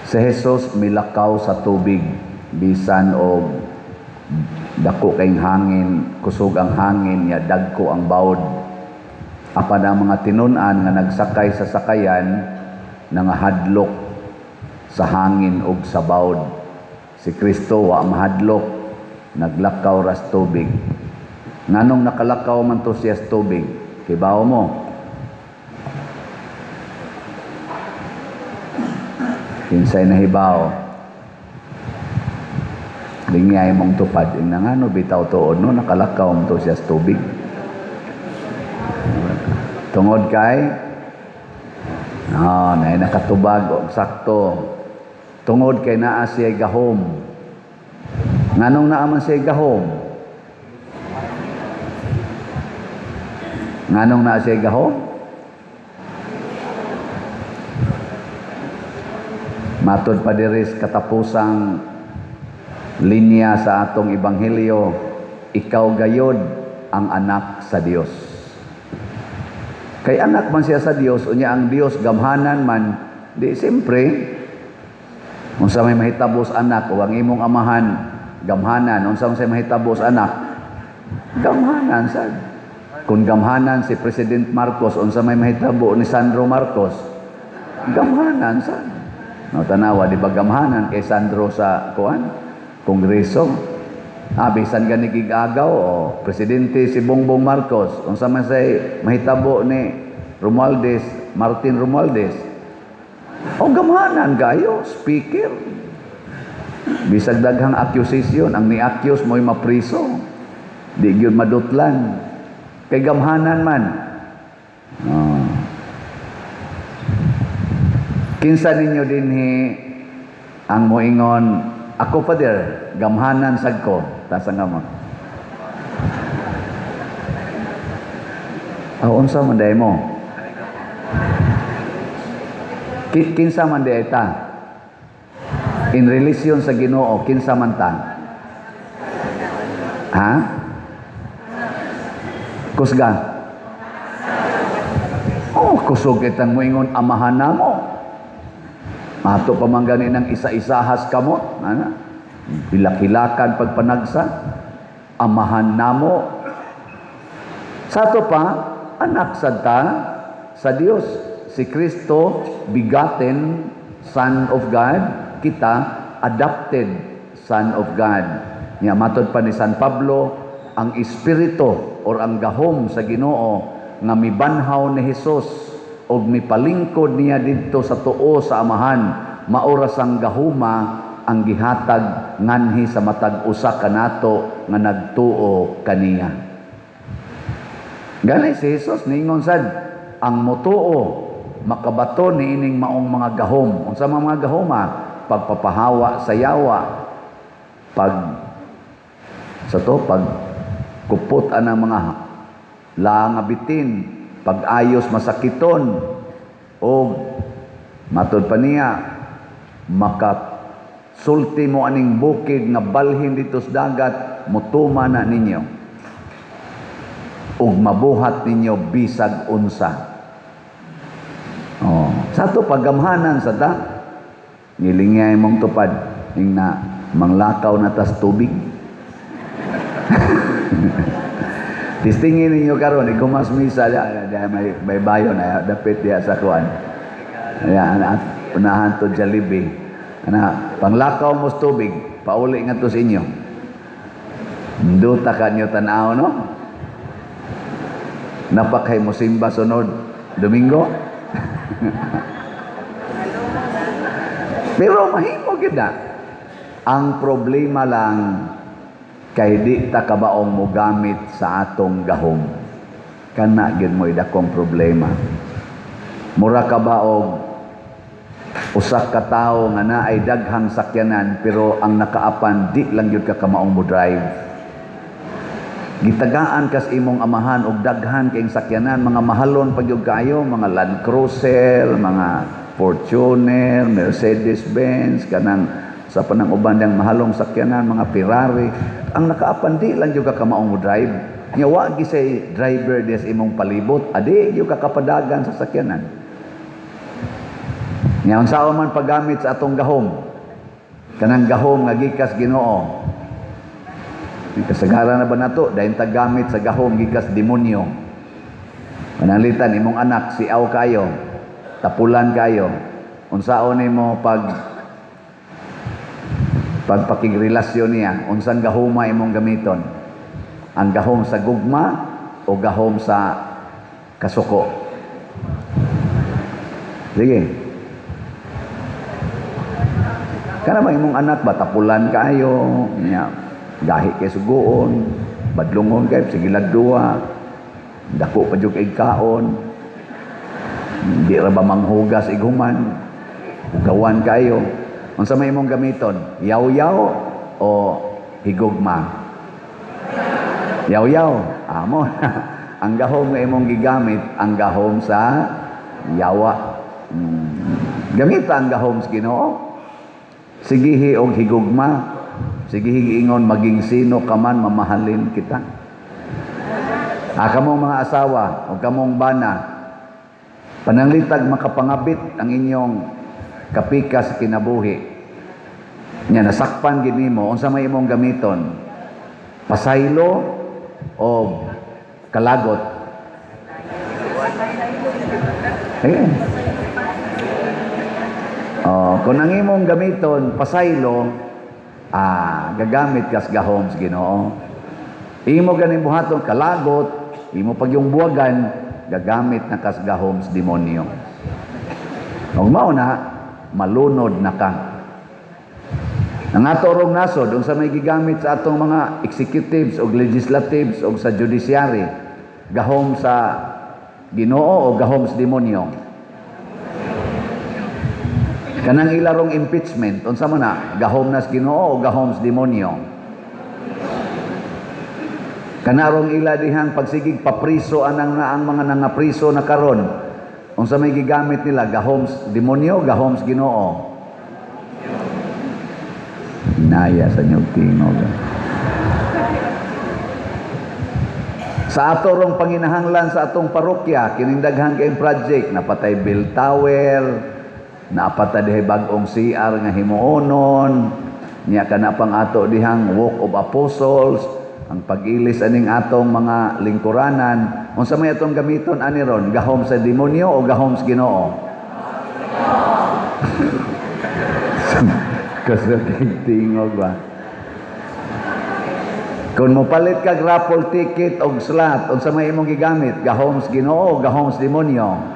Si Jesus milakaw sa tubig bisan og dako kayong hangin, kusog ang hangin nya dagko ang bawd. Apan ang mga tinun-an nga nagsakay sa sakayan nangahadlok sa hangin ug sa bawd. Si Kristo wa mahadlok, naglakaw ras tubig. Nganong nakalakaw man to siya sa tubig? Kibaw mo? Kinsay nahibaw? Lingyay mong tupad. Ing nangano bitaw tuod no nakalakaw man to siya sa tubig. Tungod kay no, na nakatubag og sakto. Tungod kay naa siya gahom. Nganong naa man siya gahom? Nganong naa siya gahom? Matod pa diri sa katapusang linya sa atong ebanghelyo, ikaw gayod ang anak sa Dios. Kay anak man siya sa Dios, unya ang Dios gamhanan man, di siyempre unsa may mahitabos anak o ang imong amahan gamhanan, unsa may mahitabos anak gamhanan sad. Kung gamhanan si President Marcos, unsa may mahitabo ni Sandro Marcos? Gamhanan sad. No, tanawa di ba gamhanan kay Sandro sa kuan Kongreso? Ah, bisan gani gigagaw o presidente si Bongbong Marcos, unsa man say mahitabo ni Romualdez, Martin Romualdez? O gamhanan kayo, speaker. Bisag daghang accusation, ang ni-accuse mo'y mapriso. Di gyud madutlan. Kay gamhanan man. Oh. Kinsa ninyo dinhi ang moingon, ako Father, gamhanan sad ko. Tasa nga mo. Oh, unsa man day mo? Kinsa man day ta? In relation sa Ginoo, kinsa man ta? Ha? Kusga. Oh, kusog kitang moingon amahan namo. Ato pa man gani ng isa-isahas kamot, ana? Hilak-hilakan pagpanagsa, amahan namo. Sa ato pa, anak sad ta sa Dios. Si Kristo, begotten Son of God, kita adopted Son of God. Nya matod pa ni San Pablo, ang espiritu or ang gahom sa Ginoo nga mibanhaw ni Hesus og mipalingkod niya didto sa tuo sa Amahan, maoras ang gahuma ang gihatag nganhi sa matag usa kanato nga nagtuo kaniya. Gani si Hesus niingon sad, ang motuo makabato niining maong mga gahom. Unsa man mga gahoma? Pagpapahawa sa yawa, pag sa to pag kupot anang mga langabitin, pag-ayos masakiton, o matod pa niya makasulti mo aning bukid nga balhin dito sa dagat, mutuma na ninyo ug mabuhat ninyo bisag unsa. Oh, sa to paggamhanan sa ta, ngilingay mong tupad ning na manglakaw na tas tubig. Tistingin ninyo karon igumas misa dia, may bayo na dapit diya sa kuan. Ya, unahan to Jollibee. Ana, panglakaw mo sa tubig, pauli nga to sa inyo. Nduta ka niyo tan-aw, no? Napakay mo simba sunod Domingo. Pero mahimo gyud na. Ang problema lang kay di ta kabaong mogamit sa atong gahom. Kana gyud mo'y dakong problema. Mura ka ba og usa ka tawo nga naay daghang sakyanan pero ang nakaapan di lang gyud ka kamaong mo drive. Gitagaan kas imong amahan og daghan kayong sakyanan, mga mahalon pa gyud kaayo, mga Land Cruiser, mga Fortuner, Mercedes-Benz, kanang sa panang uban diyang mahalong sakyanan, mga Ferrari. Ang nakaapan di lang gyud ka kamaong mo drive. Nya wa gi say driver diya sa imong palibot, adi gyud ka kapadagan sa sakyanan. Nya unsaon man paggamit sa atong gahom? Kanang gahom nga gikas Ginoo. Kasagaran na ba nato dayon taggamit sa gahom gikas demonyo? Pananglitan imong anak siaw kayo, tapulan kayo. Unsaon nimo pagpakigrelasyon niya, unsang gahoma imong gamiton? Ang gahom sa gugma o gahom sa kasuko? Sige. Kana ba imong anak ba tapulan kaayo, nya gahi kay suguon, badlungon kay sige ladua, dako pa jud kay kaon, di ra ba manghugas ighuman, ugawan kayo. Unsa may imong gamiton? Yaw-yaw o higugma? Yaw-yaw. Amo. Ang gahom nga imong gigamit, ang gahom sa yawa. Gamita ang gahom sa Ginoo. Sigihi og higugma. Sigihi ingon maging sino ka man, mamahalin kita. Ah, kamong mga asawa o kamong bana, pananglitag makapangabit ang inyong kapika sa kinabuhi. Nya nasakpan gid nimo, unsa may imong gamiton? Pasaylo o kalagot? Ayan. Oh, kung ang imong gamiton pasaylo, gagamit kas gahom sa Ginoo. Imo ganing buhaton kalagot, imo pag yung buwagan, gagamit na kas gahom sa demonyo. Og mao na malunod na ka. Ang ato rong nasod, unsa may gigamit sa atong mga executives o legislatives o sa judiciary, gahom sa Ginoo o gahom sa demonyo? Kanang ilarong impeachment, unsa man na, gahom na sa Ginoo o gahom sa demonyo? Kanarong ila dihang pagsigig papriso anang na ang mga nangapriso na karon, unsa may gigamit nila, gahom sa demonyo, gahom sa Ginoo? Naya sa inyong tingog. Sa ato rong panginahanglan sa atong parokya, kining daghan kayong project, napatay bell tower, napatay dihay bag-ong CR nga himuonon, niya kana pang ato dihang Walk of Apostles, ang pag-ilis aning atong mga lingkuranan. Unsa may atong gamiton ani ron, gahom sa demonyo o gahom sa Ginoo? Kasakit tingog ba? Kung mopalit kag raffle ticket og slot, unsa may imong gigamit? Gahom sa Ginoo o gahom sa demonyo?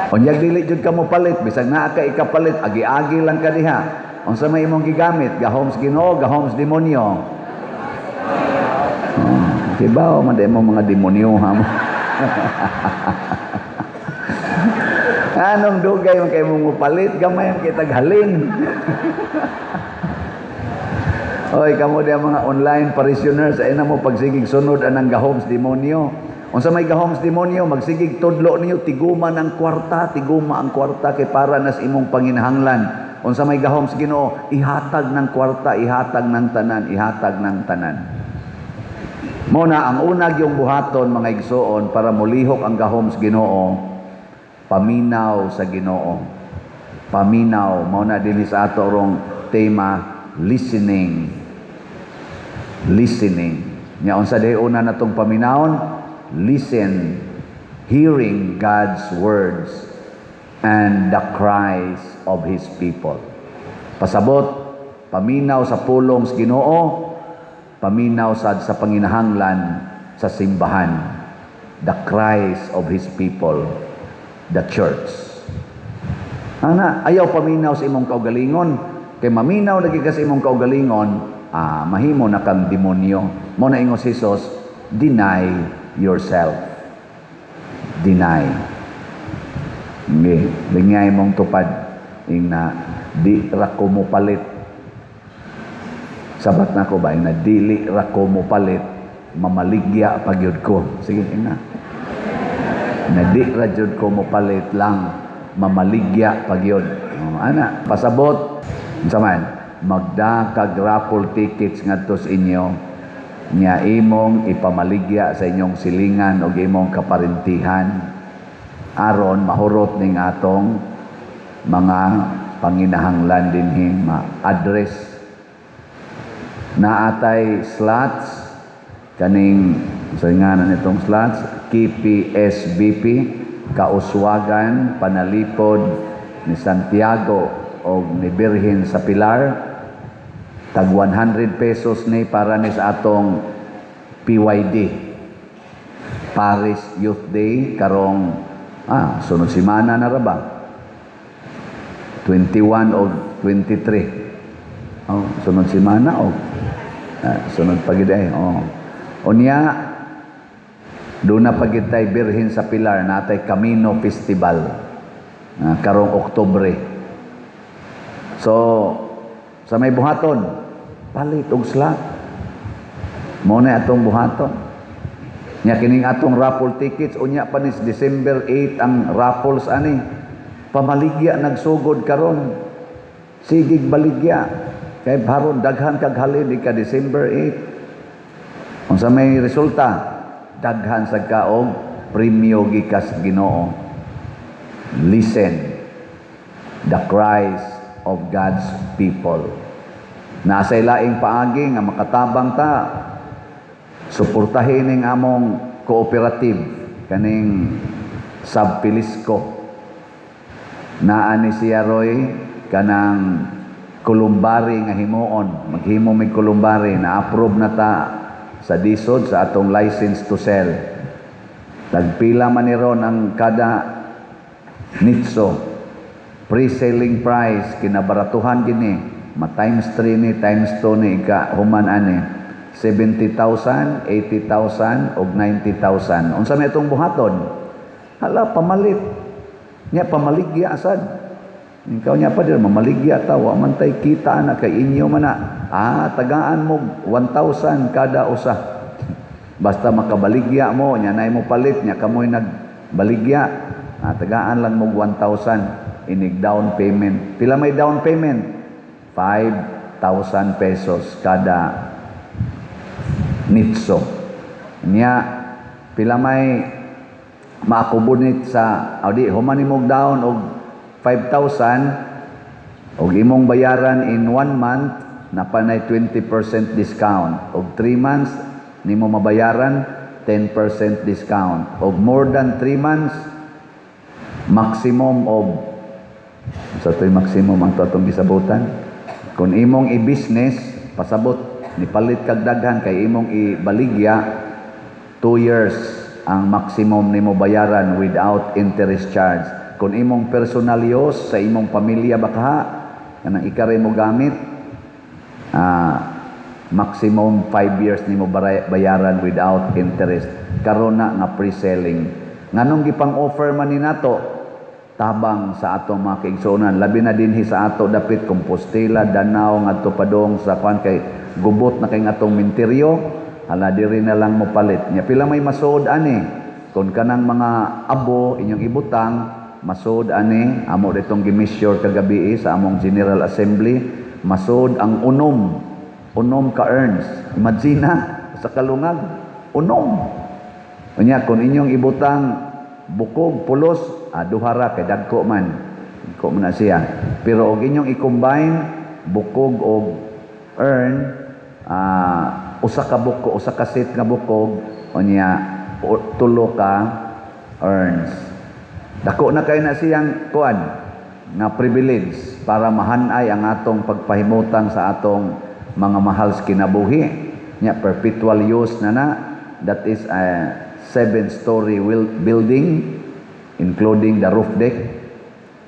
Unyag dili jud ka mopalit, bisag naa ka ikapalit, agi-agi lang ka diha. Unsa may imong gigamit? Gahom sa Ginoo, gahom sa demonyo? Oh, kibaw man di mo mga demonyo ha mo. Anong dugay man kay mong mopalit, gamay man kay taghalin. Oy, kamo diha mga online parishioners, ay na mo pagsigig sunod anang gahom sa demonyo. Unsa may gahom sa demonyo, magsigig tudlo niyo tiguma ng kwarta, tiguma ang kwarta kay para nas imong panginahanglan. Unsa may gahom sa Ginoo, ihatag ng kwarta, ihatag ng tanan, ihatag ng tanan. Mo na ang unag yung buhaton mga igsoon para molihok ang gahom sa Ginoo, paminaw sa Ginoo. Paminaw, mao na dinhi sa ato rong tema, listening. Listening. Nya unsa day una natong paminawon? Listen, hearing God's words and the cries of His people. Pasabot, paminaw sa pulong sa Ginoo, paminaw sad sa panginahanglan sa simbahan, the cries of His people, the church. Ana, ayaw paminaw sa imong kaugalingon, kay maminaw lagi ka sa imong kaugalingon, mahimo na kang demonyo. Mo na ingon si Jesus, deny yourself. Deny. Ngi, lingay mong tupad ing na di ra ko mopalit. Sabat na ko ba ing na dili ra ko mopalit, mamaligya pa gyud ko. Sige, ing na. Na di ra jud ko mopalit lang, mamaligya pa gyud. Oh, ana, pasabot. Unsa man, magda kag raffle tickets ngadto sa inyo, nya imong ipamaligya sa inyong silingan og imong kaparentihan aron mahurot ning atong mga panginahanglan dinhi ma-address. Naatay slots kaning sa ngalan nitong slots KPSBP, Kauswagan Panalipod ni Santiago o ni Birhen sa Pilar. Tag 100 pesos ni para ni sa atong PYD, Parish Youth Day, karong sunod semana na ra ba, 21 o 23. Oh, sunod semana o sunod pa gid eh. Oh, unya doon na pagitay Birhen sa Pilar, natay Camino Festival karong Oktubre. So sa may buhaton, palit og slot mo na atong buhaton. Nya kining atong raffle tickets, unya pa ni December 8 ang raffles ani. Pamaligya nagsugod karon. Sigig baligya kay haron daghan kag halin ka December 8. Unsa may resulta? Daghan sa kaog premyo gikas Ginoo. Listen the cries of God's people. Nasa laing paagi nga makatabang ta, suportahin ning among cooperative kaning Sabpilisco. Naa ni siya roy kanang columbary nga himuon. Maghimo may columbary, na-approve na ta sa DHSUD sa atong license to sell. Tagpila man ni ron ang kada nitso. Pre-selling price kinabaratuhan gini, ma times 3 ni, times 2 ni ika human ani, 70,000, 80,000 og 90,000. Unsa may itong buhaton? Hala, pamalit. Nya pamaligya sad. Ikaw nya pa dir mamaligya ta, wa man tay kita na kay inyo man na. Tagaan mo 1,000 kada usa. Basta makabaligya mo, nya nay mo palit, nya kamoy nagbaligya. Tagaan lang mo 1,000 inig down payment. Pila may down payment? 5,000 pesos kada nitso. Nya pila may maakubunit sa o di human imong down og 5,000 og imong bayaran in one month, napanay 20% discount, og 3 months nimo mabayaran, 10% discount, og more than 3 months, maximum of sa to'y maximum ang atong gisabutan. Kung imong i-business, pasabot nipalit kag daghan kay imong ibaligya, 2 years ang maximum nimo bayaran without interest charge. Kung imong personal use, sa imong pamilya baka, kanang ikaray mo gamit, maximum 5 years nimo bayaran without interest. Karon na nga pre-selling. Nganong gipang offer man ni nato? Tabang sa atong mga kaigsuonan, labi na dinhi sa ato dapit Compostela, Danao, ngadto padong sa kwan, kay gubot na kay atong minteryo. Hala, diri na lang mo palit. Nya pila may masuod ani? Kung kanang mga abo inyong ibutang, masuod ani, amo ditong gi-measure kagabi sa among General Assembly, masuod ang unom, unom ka urns. Imagine na sa kalungag, unom. Unya kung inyong ibutang bukog pulos, duha ra kay dagko man. Dagko man na siya. Pero og inyong i-combine bukog og urn, usa ka buko, usa ka set nga bukog, unya tulo ka urns. Dako na kay na siyang kuan nga privilege para mahanay ang atong pagpahimutang sa atong mga mahal sa kinabuhi. Nya perpetual use na na. That is a 7-story building including the roof deck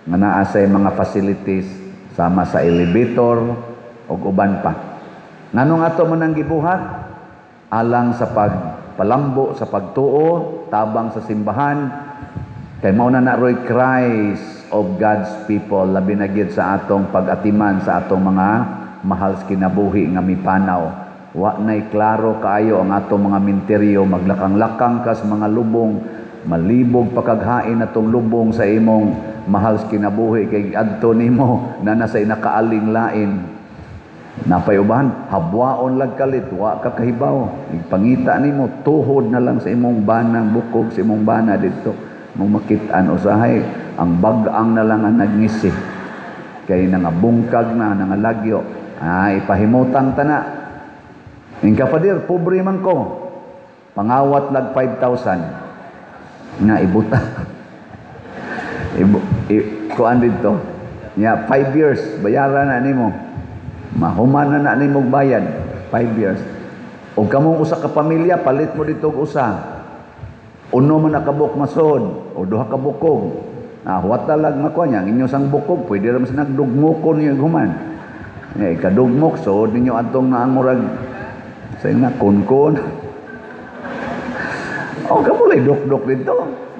nga naa sa mga facilities sama sa elevator ug uban pa. Nganong ato man ang gibuhat? Alang sa pagpalambo sa pagtuo, tabang sa simbahan, kay mao na na roy cries of God's people, labi na gyud sa atong pag-atiman sa atong mga mahal sa kinabuhi nga mipanaw. Wa nay klaro kaayo ang atong mga minteryo, maglakang-lakang kas mga lubong, malibog pa kaghain atong lubong sa imong mahal sa kinabuhi kay adto nimo na nasa nakaaling lain. Napay uban, habwaon lag kalit, wa ka kahibaw. Pangita nimo, tuhod na lang sa imong banang bukog sa imong bana didto. Mong makit-an usahay ang bag-ang na lang ang nagngisi. Kay nangabungkag na, nangalagyo. Ah, ipahimutang ta na. Ingka, "Father, pobre man ko." Pangawat lag 5,000. Nga ibuta. Ibu, i, kuan dito. Ya, 5 years bayaran na nimo. Mahuman na na nimo bayad. 5 years. O kamong usa ka pamilya, palit mo dito og usa. Uno man na kabuk masod o duha ka bukog. Ah, wata lag makuha niya. Ang inyo sang bukog, pwede ra man sa nagdugmokon niyo human. Ya, ikadugmok, so ninyo atong naangurag sa nga kunkon. Oh, kamo lay dukdok dito.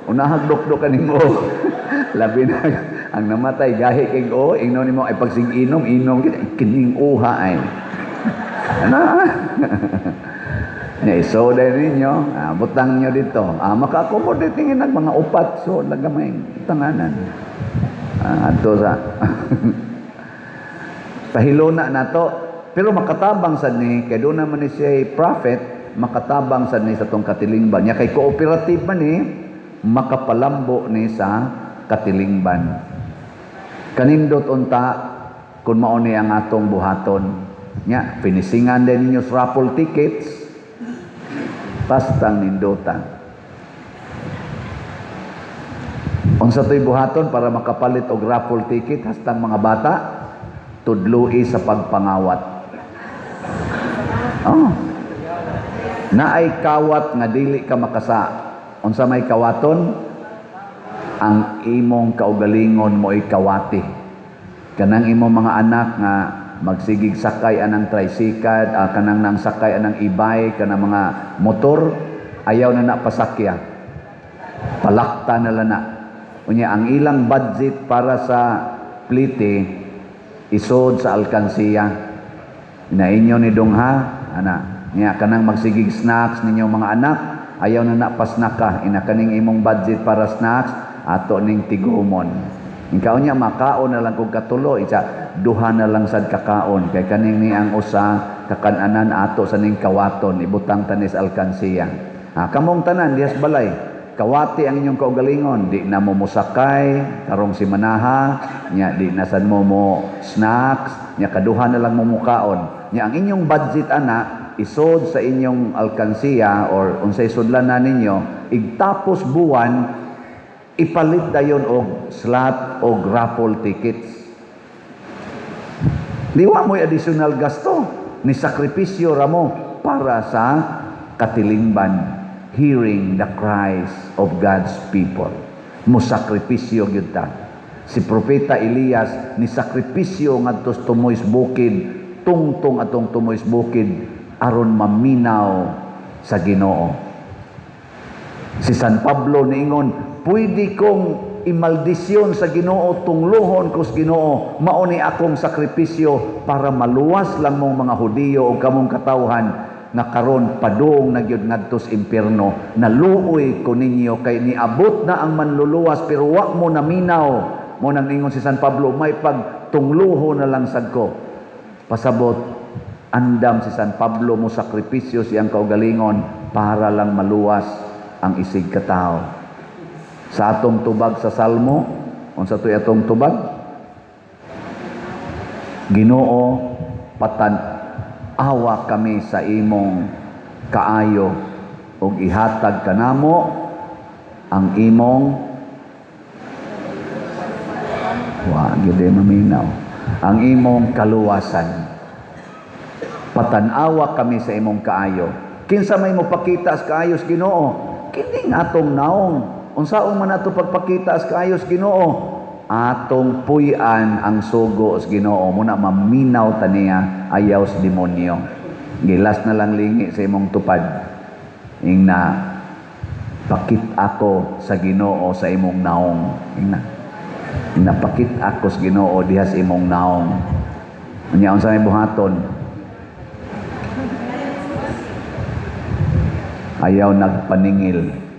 Unahag dukdok kaning o. Labi na ang namatay gahi kay o, ingnon nimo ay pagsig inom, inom kita kining uha ay. Ano? Nya iso din ninyo, ah, butang nyo dito. Ah, maka-accommodate tingin nag mga upat, so lagamay tanganan. Ah, adto sa pahiluna nato. Pero makatabang sad ni kay doon naman ni siya prophet, makatabang sad ni sa tong katilingban. Nya kay cooperative man ni, makapalambo ni sa katilingban. Kanindot unta kung mao ni ang atong buhaton. Nya finishingan din ninyo sa raffle tickets, pastang nindutan. Unsa to'y buhaton para makapalit og raffle ticket hastang mga bata? Tudloi sa pagpangawat. Oh. Naay kawat nga dili ka makasa. Unsa may kawaton? Ang imong kaugalingon mo'y kawati. Kanang imong mga anak nga magsigig sakay anang tricycle, kanang nang sakay anang e-bike, kanang mga motor, ayaw na na pasakya. Palakta na lang na. Unya ang ilang budget para sa plite isod sa alkansiya. Inainyo ni dong ha, ana. Nya kanang magsigig snacks ninyo mga anak, ayaw na na pasnaka, ina kaning imong budget para snacks ato ning tigumon. Ikaw niya makaon na lang kung katulo, isa duha na lang sad kakaon kay kaning ni ang usa kakananan ato sa ning kawaton ibutang tanis alkansiya. Ah, kamong tanan dihas balay, kawati ang inyong kaugalingon, di na mo mosakay karong simanaha, nya di na sad mo mo snacks, nya kaduha na lang mo mukaon. Nya ang inyong budget ana isod sa inyong alkansiya or unsay sudlan na ninyo, igtapos buwan ipalit dayon og slot og raffle tickets. Di wa mo'y additional gasto ni sakripisyo ramo para sa katilingban, hearing the cries of God's people. Mo sakripisyo gyud ta. Si Propeta Elias ni sakripisyo ngadto sa tumoys bukid, tungtong atong tumoys bukid aron maminaw sa Ginoo. Si San Pablo niingon, "Pwede kong imaldisyon sa Ginoo, tungluhon ko sa Ginoo, mao ni akong sakripisyo para maluwas lang mong mga Hudiyo o kamong katawhan nga karon padung na gyud ngadto sa impierno. Naluoy ko ninyo kay niabot na ang manluluwas pero wa mo naminaw." Mo nang ingon si San Pablo, "May pagtungluho na lang sad ko." Pasabot, andam si San Pablo mo sakripisyo siyang kaugalingon para lang maluwas ang isig katao. Sa atong tubag sa Salmo, unsa to'y atong tubag? "Ginoo, patan awa kami sa imong kaayo ug ihatag kanamo ang imong," wa gyud maminaw, "ang imong kaluwasan." Patan-awa kami sa imong kaayo. Kinsa may mopakita sa kaayo sa Ginoo? Kining atong naong. Unsaon man ato pagpakita sa kaayo sa Ginoo? Atong puy-an ang sugo sa Ginoo, muna maminaw ta niya ayaw sa demonyo. Gilas na lang lingi sa imong tupad. Ingna, "Pakit ako sa Ginoo sa imong naong." Ingna. Ingna, "Pakit ako sa Ginoo diha sa imong naong." Unya unsa may buhaton? Ayaw nagpaningil.